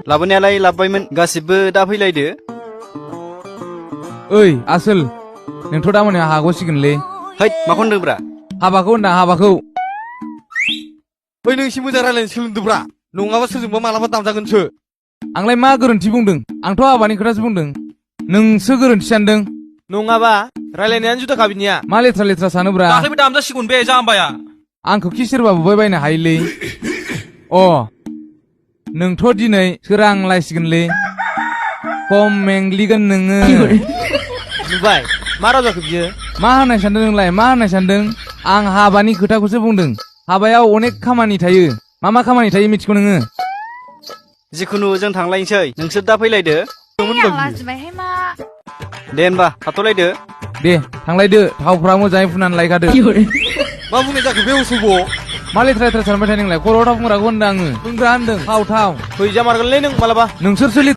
लाबोनायालाय लाबोबायमोन गासिबो दा फैलायदो। ओइ आसोल नोंथ' दा मोनायाव हागौसिगोनलै। हैद माखौ होनदोंब्रा? हाबाखौ होनदां हाबाखौ। बै नों एसे मोजां रायलायनो सोलोंदोब्रा नङाबा सोरजोंबा मालाबा दामजागोनसो। आंलाय मा गोरोन्थि बुंदों? आंथ' हाबानि खोथासो बुंदों। नोंसो गोरोन्थि सानदों। नङाबा रायलायनायानो जुदाखा बिनिया। मा लेथ्रा लेथ्रा सानोब्रा? दाख्लैबो दामजासिगौमोन बे जाम्बाया। आंखौ खि सोरबा बुबाय बायनो हायोलै। अ नोंथ' दिनै सोरांलायसिगोनलै। खम मेंग्लिगोन नोङो। नुबाय मा राव जाखो बियो? मा होननाय सानदों नोंलाय? मा होननाय सानदों? आं हाबानि खोथाखौसो बुंदों। हाबायाव अनेक खामानि थायो। मा मा खामानि थायो मिथिगौ नोङो? जिखुनु जों थांलायनोसै नोंसोर दा फैलायदो। आं लाजिबायहाय मा। दे होनबा थाथ'लायदो। दे थांलायदो थावफ्रा मोजाङै फुननानै लायखादो। मा बुंनाय जाखो बे उसुब? मा लेथ्रा लेथ्रा सानबाय थायो नोंलाय? खर'आव थाव फुनग्राखौ होनदों आङो। फुनग्रा होनदों थाव थाव। फैजा मारगोनलै नों मालाबा। नोंसोरसो